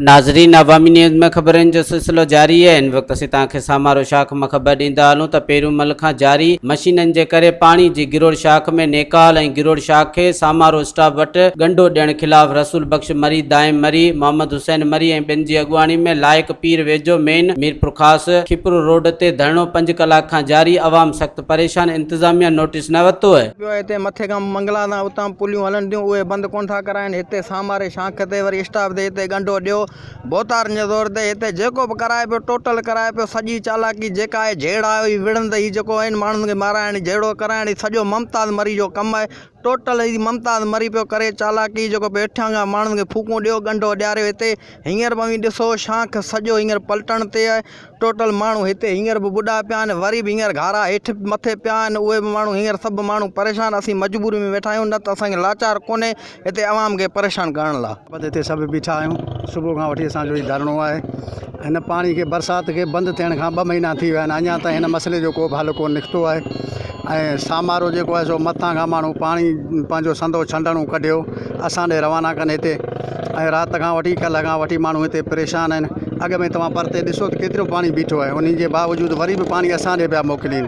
ناظرين عوامي نيوز ۾ خبرن جو سلسلو جاري آهي هن وقت اسين توهان کي سامارو شاخ مان خبر ڏيندا هلون ته پيرون مل کان جاري مشينن جي ڪري پاڻي جي گروڙ شاخ ۾ نيڪال ۽ گروڙ شاخ کي سامارو اسٽاپ وٽ ڳنڍو ڏيڻ خلاف رسول بخش مري دائم مري محمد حسين مري ۽ ٻين جي اڳواڻي ۾ لائق پير ويجهو مين ميرپورخاص کپرو روڊ تي ڌرڻو پنج ڪلاڪ کان جاري عوام سخت پريشان انتظاميا نوٽيس نه ورتو. پيو هتي مٿي کان منگلا تان اتان پليون هلن ٿيون اهي بند ڪونه ٿا ڪرائين هتي ساماري شاخ تي وري اسٽاف تي هتي ڳنڍو ڏيو ڀوتارن جي زور تي هتي جيڪو به ڪرائي پيو ٽوٽل ڪرائي پيو سڄي چالاڪي جيڪا آهي جهيڙا هي وڙهند هي جيڪو آهن ماڻهن کي مارائڻ جهيڙو ڪرائڻ هي سڄو ممتاز مري جو ڪم آهي ٽوٽل هي ممتاز مري پيو ڪري چالاڪي جيڪو پيو هيٺيان کان ماڻهن کي ڦوڪون ڏيو ڳنڍو ڏياريو هتي هينئر به اوهين ڏسو شاخ سڄو هينئر پلٽڻ تي آهي ٽوٽل ماڻهو هتي هينئر به ٻڏا پيا آهن وري به هينئر گهارا هيٺ مٿي پيا آهن اهي به ماڻهو هينئر سڀ ماڻهو پريشان اسين مجبوري ۾ ويٺا آهيون نه ته اسان کي لاچار ڪونهي هتي عوام کي پريشان ڪرڻ لا. بس هتي سڀ بيٺا آهيون صبح کان وٺي اسان جو هي ڌرڻو آهي هن پاڻي کي برسات کي بند ٿيڻ کان ٻه مهينا ٿي ويا آهن اڃا تائين هن مسئلي جو ڪو به حل ڪونه نڪتو آهي ۽ سامارو جيڪو آهي سو مٿان کان ماڻهو پاڻي پنهنجو سندو ڇنڊڻو ڪڍيو اسان ڏي روانا ڪن هتي ۽ رات کان وٺي ڪلهه کان وٺي ماڻهو هتي پريشان آهن اڳ ۾ توهان پرتي ڏسو ته ڪيترو پاڻي بيٺو آهي انهي جي باوجود وري به پاڻي اسان ڏي پيا موڪلين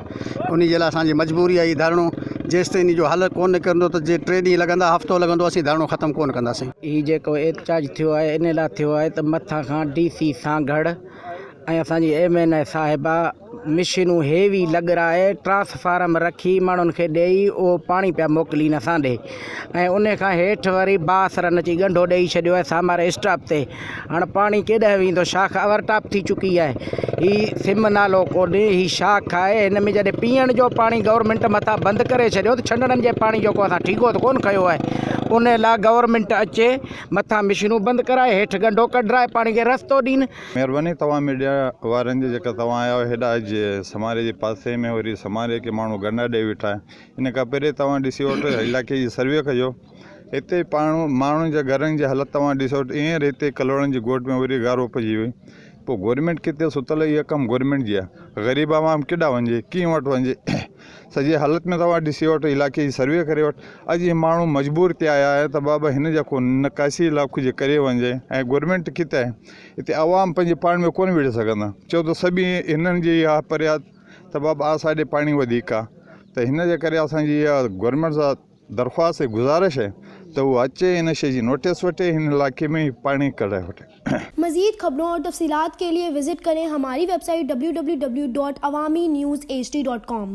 انهي جي لاء اسانجي مجبوري آهي هي ڌرڻو جيستائين انهي جو حل ڪونه نڪرندو ته جي ٽي ڏينهن لڳندا هفتو لڳندو اسين ڌرڻو ختم ڪونه ڪنداسين. هي جيڪو احتجاج ٿيو آهي ان لاء ٿيو آهي ته مٿان کان ڊي سي سانگهڙ ۽ اسان جي ايم اين اي صاحبه مشينون هيوي لڳرائي ٽرانسفارم رکي ماڻهن کي ڏيئي اهو پاڻي پيا موڪلين اسان ڏي ۽ ان کان هيٺ وري بااثرن اچي ڳنڍو ڏيئي ڇڏيو آهي ساماري اسٽاپ تي هاڻ پاڻي ڪيڏانهن ويندو شاخ اوور ٽاپ ٿي چڪي آهي هي سم نالو ڪونهي هي شاخ آهي هن ۾ جڏهن پيئڻ جو پاڻي گورنمينٽ مٿان بند ڪري ڇڏيو ته ڇنڊڻن جي پاڻي جو ڪو اسان ٺيڪو ته ڪونه کنيو آهي ان لاء گورنمينٽ اچي مٿان مشينون بند ڪرائي هيٺ ڳنڍو ڪڍرائي پاڻي کي رستو ڏين. مهرباني توهان ميڊيا وارن جي جيڪا توهان آيا آهيو هيڏا اڄ سماري جي پاسي ۾ وري سماري کي ماڻهو گنڊا ڏئي ويٺا آهن ان کان پهرين توهان ڏسي وٺو علائقي جي سروي ڪجو هتي پاڻ ماڻهن جي گهرن جي حالت توهان ڏسو ايئن هتي ڪلوڙن جي ڳوٺ ۾ وري گارو پئجي وئي پوء گورنمينٽ ڪٿي ستل اهي ڪم گورنمينٽ جي آهي غريب عوام ڪيڏانهن وڃجي ڪنهن وٽ وڃجي سڄي حالت ۾ توهان ڏسي وٺ علائقي جي سروي ڪري وٺ اڄ هي ماڻهو مجبور ٿي آيا آهي ته بابا هن جا ڪو نڪاسي لاء ڪجهه ڪري وڃجي ۽ گورنمينٽ ڪٿي آهي هتي عوام پنهنجي پاڻ ۾ ڪونه وڙهي سگهندا چئو ته سڀ هنن جي اها فرياد ته بابا اسان ڏي پاڻي وڌيڪ آهي ته هن جي ڪري اسان جي اها گورنمينٽ سان درخواست ۽ گذارش آهي ته هو اچي هن شي جي نوٽيس وٺي هن علائقي ۾ پاڻي ڪڍائي وٺي. مزيد خبرون اور تفصيلات کے لئے وزٽ کریں ہماری web site www.awamiNewsHD.com.